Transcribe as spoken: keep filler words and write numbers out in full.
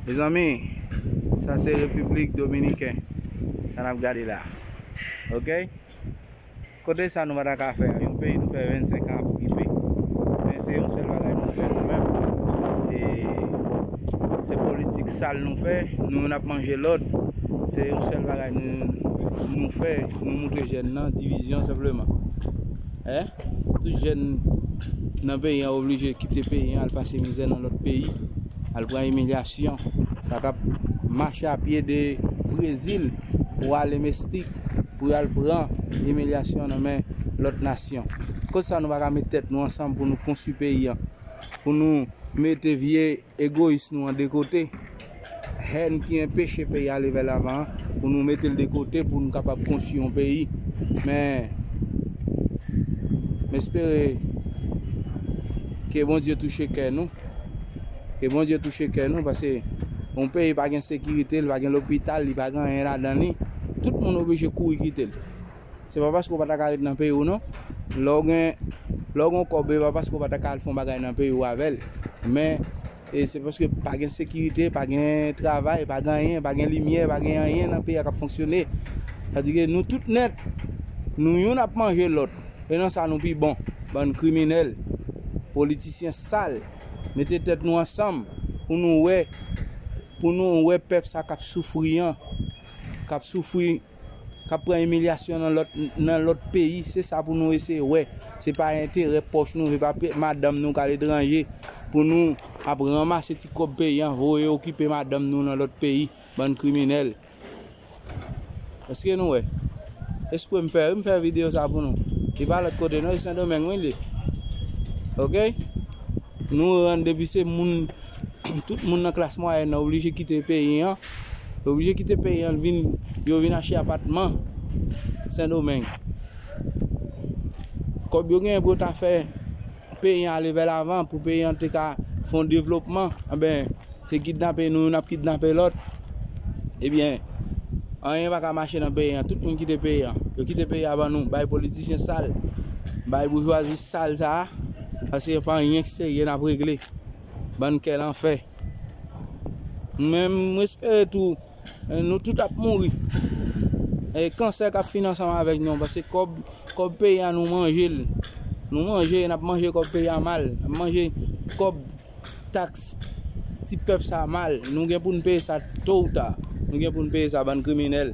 Mezanmi, sa se Repiblik Dominiken, sa n ap gade la. Ok? Kote sa nou pa ta ka fè? Yon peyi nou fè vennsenk an ap okipe. Men se yon sèl bagay nou fè nou menm. E se politik sal nou fè, nou youn ap manje lòt. Se yon sèl bagay nou, nou fè, nou moutre jèn nan, divizyon senpleman. Hein? Tout jèn nan peyi an oblije kite peyi an, al pase mizè nan lòt peyi, al pran imilyasyon. Sa k ap mache a pye de Brezil pou ale Mestik, pou y al pran imilyasyon nan men lòt nasyon. Kote sa nou pa ka met tèt nou ansanm pou nou konstwi peyi an, pou nou mete vye egoyis nou an de kote, hèn ki enpeche peyi a ale vè lavan an, pou nou mete l de kote, pou nou kapab konstwi yon peyi. Men, m espere ke Bondye touche kè nou. Ke Bondye touche kè nou, paske yon peyi pa gen sekirite, li pa gen lopital, li pa gen anyen ladan li. Tout moun oblije kouri kite l. Se pa paske w pa ta ka ret nan peyi w non. Lè w gen, lè w gen kòb, e pa paske w pa ta ka al fè yon bagay nan peyi w avè l. Men, e se paske pa gen sekirite, pa gen travay, pa gen anyen, pa gen limyè, pa gen anyen nan peyi a k ap fonksyone. Sa di ke nou tout nèt, nou youn ap manje lòt. E nan sa nou pi bon, bann kriminèl, politisyen sal. Mete tèt nou ansanm pou nou wè, pou nou wè pèp sa k ap soufri an, k ap soufri, k ap pran imilyasyon nan lòt, nan lòt peyi. Se sa pou nou eseye wè. Se pa enterè pòch nou, se pa pe-, madanm nou k aletranje pou nou ap ranmase ti kòb peyi an, voye okipe madanm nou nan lòt peyi, bann kriminèl. Èske nou wè? Espre m fè, m fè videyo sa pou nou. Li pa lòt kote non, e Sendomeng wi li. Ok? Nou rann depi se moun, tout moun nan klas mwayèn nan oblije kite peyi an. Yo oblije kite peyi an, vin, yo vin achte apatman Sendomeng. Kòb yo genyen pou yo ta fè peyi an ale vè lavan, pou peyi an te ka fè yon devlopman, anben, se kidnape nou, youn ap kidnape lòt. Ebyen, anyen pa ka mache nan peyi an. Tout moun kite peyi an. Yo kite peyi a ban nou, bay politisyen sal, bay boujwazi sal sa a, paske pa anyen ki serye n ap regle. Bann kè lanfè. Men m espere tou, eh, nou tout ap mouri. E kansè k ap fini ansanm avèk nou, paske kòb, kòb peyi a nou manje l. Nou manje, n ap manje kòb peyi a mal. N ap manje kòb taks ti pèp sa mal. Nou gen pou n peye sa to ou ta. Nou gen pou n peye sa, bann kriminèl.